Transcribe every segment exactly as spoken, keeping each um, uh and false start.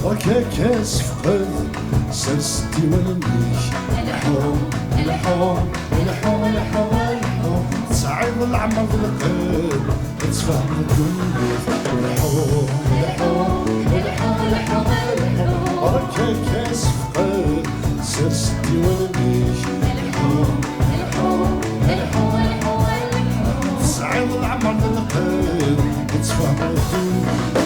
Berka-k asefqed, sers-d i wallen-ik. Lḥu, lḥu, lḥu, lḥu, lḥu. Tesɛiḍ leɛmer d lqedd, ad tfehmeḍ ddunit. Lḥu, lḥu, lḥu, lḥu, lḥu. Berka-k asefqed, sers-d i wallen-ik. Lḥu, lḥu, lḥu, lḥu, lḥu. Tesɛiḍ leɛmer d lqedd, ad tfehmeḍ ddunit.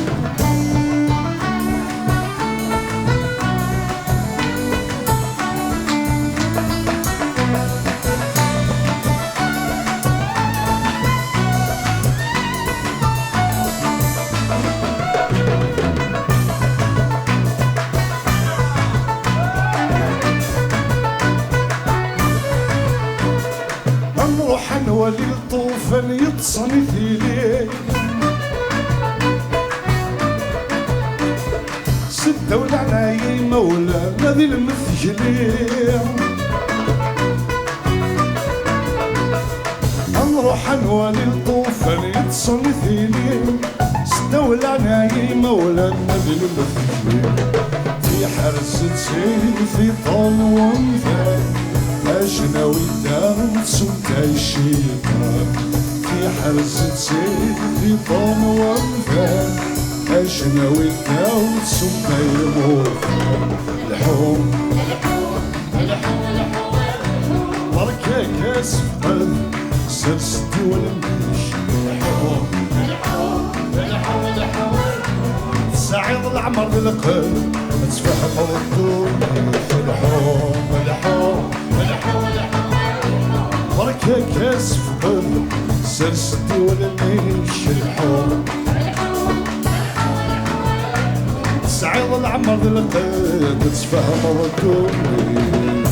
Ad nruḥ ad nwali lṭufan yeṭṭsen i tili. Seddaw leɛnaya imawlan, ad ilmet gli. Ad nruḥ ad nwali lṭufan yeṭṭsen i tili. Seddaw leɛnaya imawlan, ad ilmet gli. Tiḥerz d tiṭ n wemdan, acnawi ddaw tsuta iciṭan. Tiḥerz d tiṭ n wemdan, acnawi ddaw tsuta imutan. Lḥu, lḥu, lḥu, lḥu, lḥu. Berka-k asefqed, sers-d i wallen-ik. Lḥu, lḥu, lḥu, lḥu. Tesɛiḍ leɛmer d lqedd, ad tfehmeḍ ddunit. Lḥu, lḥu, lḥu, lḥu. Berka-k asefqed, sers-d i wallen-ik. Lḥu. Tesɛiḍ leɛmer d lqedd, ad tfehmeḍ ddunit.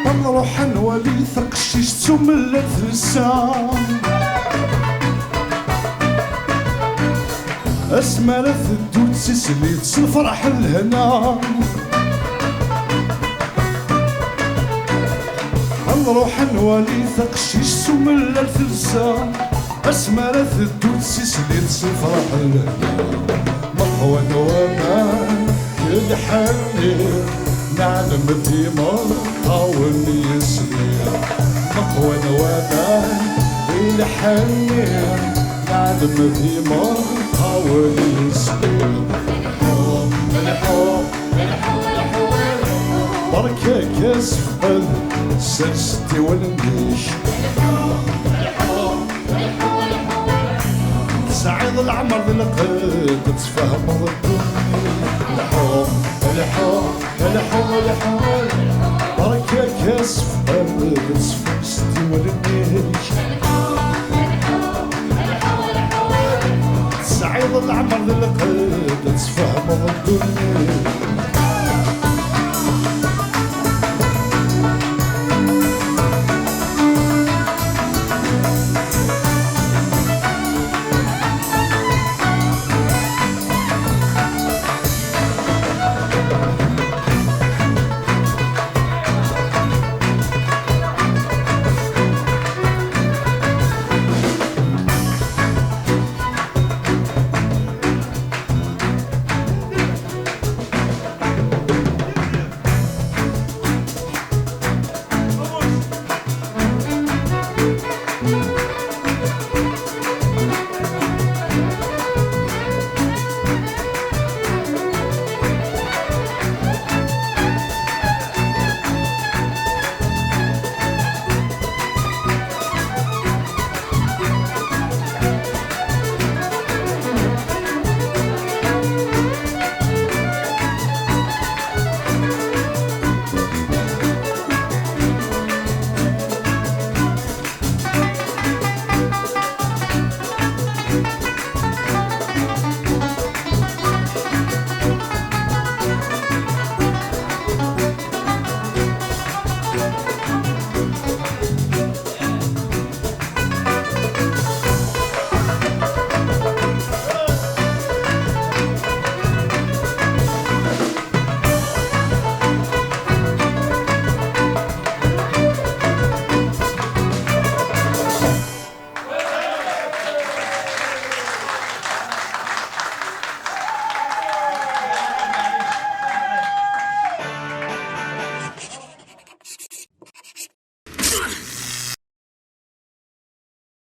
Ad nruḥ ad nwali taqcict s umellal telsa. Asmi ara teddu d tislit s lferḥ d lehna. Ad nruḥ ad nwali taqcict s umellal telsa. Asmi ara teddu d tislit s lferḥ d lehna. Meqqwan waman d lḥenni, neɛlem d imeṭṭawen yesli. Meqqwan waman d lḥenni, neɛlem d imeṭṭawen yesli. Lḥu, lḥu, lḥu, lḥu, lḥu. Berka-k asefqed, sers-d i wallen-ik. Tesɛiḍ leɛmer d lqedd, ad tfehmeḍ ddunit. Lḥu, lḥu, lḥu, lḥu. Berka-k asefqed, sers-d i wallen-ik. Tesɛiḍ leɛmer d lqedd, ad tfehmeḍ ddunit.